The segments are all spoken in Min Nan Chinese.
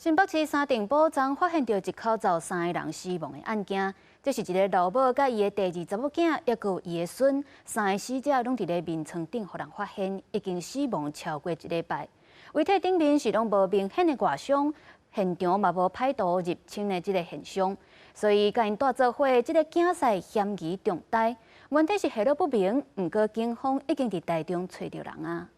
新北市三重埔昨發現著一口罩三个人死亡的案件，這是一个老母佮伊的第二查某囝，抑閣有伊的孫，三个死者攏佇咧眠床頂予人發現，已經死亡超過一禮拜。遺體頂面是攏無明顯的外傷，現場嘛無歹徒入侵的這个現象，所以共𪜶蹛做伙，這个囝婿嫌疑重大。原底是下落不明，毋過警方已經佇台中揣著人啊。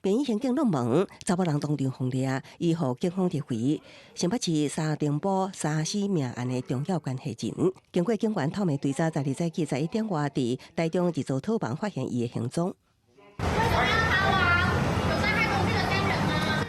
便衣刑警入門，查某人當場予掠，伊予警方入圍。新北市三重埔三死命案的重要關係人，經過警員透明追查，12早起11點外，佇台中一座套房發現伊的行蹤。為什麼要逃亡？有傷害同事的家人嗎？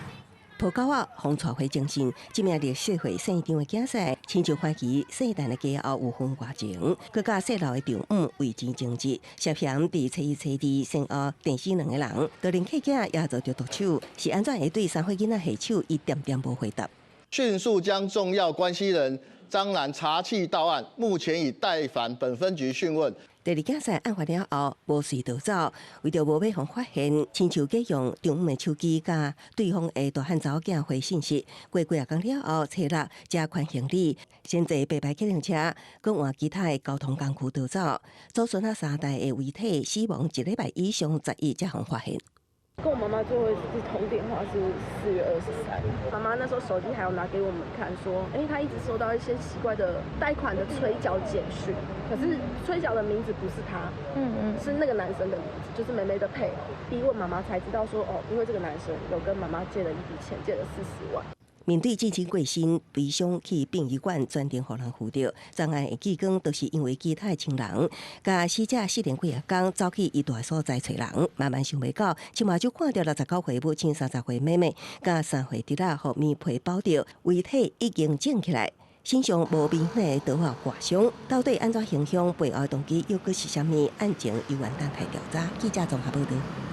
抱狗仔予帶回偵訊，這名60歲姓張的囝婿，親像懷疑聖誕的家後有婚外情，閣佮細老的丈母為錢爭執，涉嫌佇初一、初二先後電死兩個人，就連契囝也遭著毒手，是按怎會對三歲囡仔下手？伊恬恬無回答。迅速將重要關係人張男查緝到案，目前已帶返本分局訊問。第二囝婿案發了後，無隨逃走，為著無欲予發現，親像假用丈母的手機佮對方的大漢查某囝回信息，過幾仔工了後，初六才還行李，先坐白牌計程車，閣換其他的交通工具逃走。祖孫仔三代的遺體死亡一禮拜以上，11才予發現。跟我媽媽最後一次通電話是4月23，媽媽那時候手機還有拿給我們看，說，欸，她一直收到一些奇怪的貸款的催繳簡訊，可是催繳的名字不是她，是那個男生的名字，就是妹妹的配偶。逼問媽媽才知道說，哦，因為這個男生有跟媽媽借了一筆錢，借了40萬。面對至親過身，悲傷去殯儀館專程予人扶著。昨暗的記光都是因為其他的親人，共死者失聯幾仔工，走去伊蹛的所在揣人，萬萬想袂到，這馬就看著69歲母親、30歲妹妹，佮3歲侄仔予棉被包著，遺體已經腫起來，身上無明顯的刀仔割傷，到底按怎行兇，背後動機又閣是啥物？案情猶原等待調查。記者綜合報導。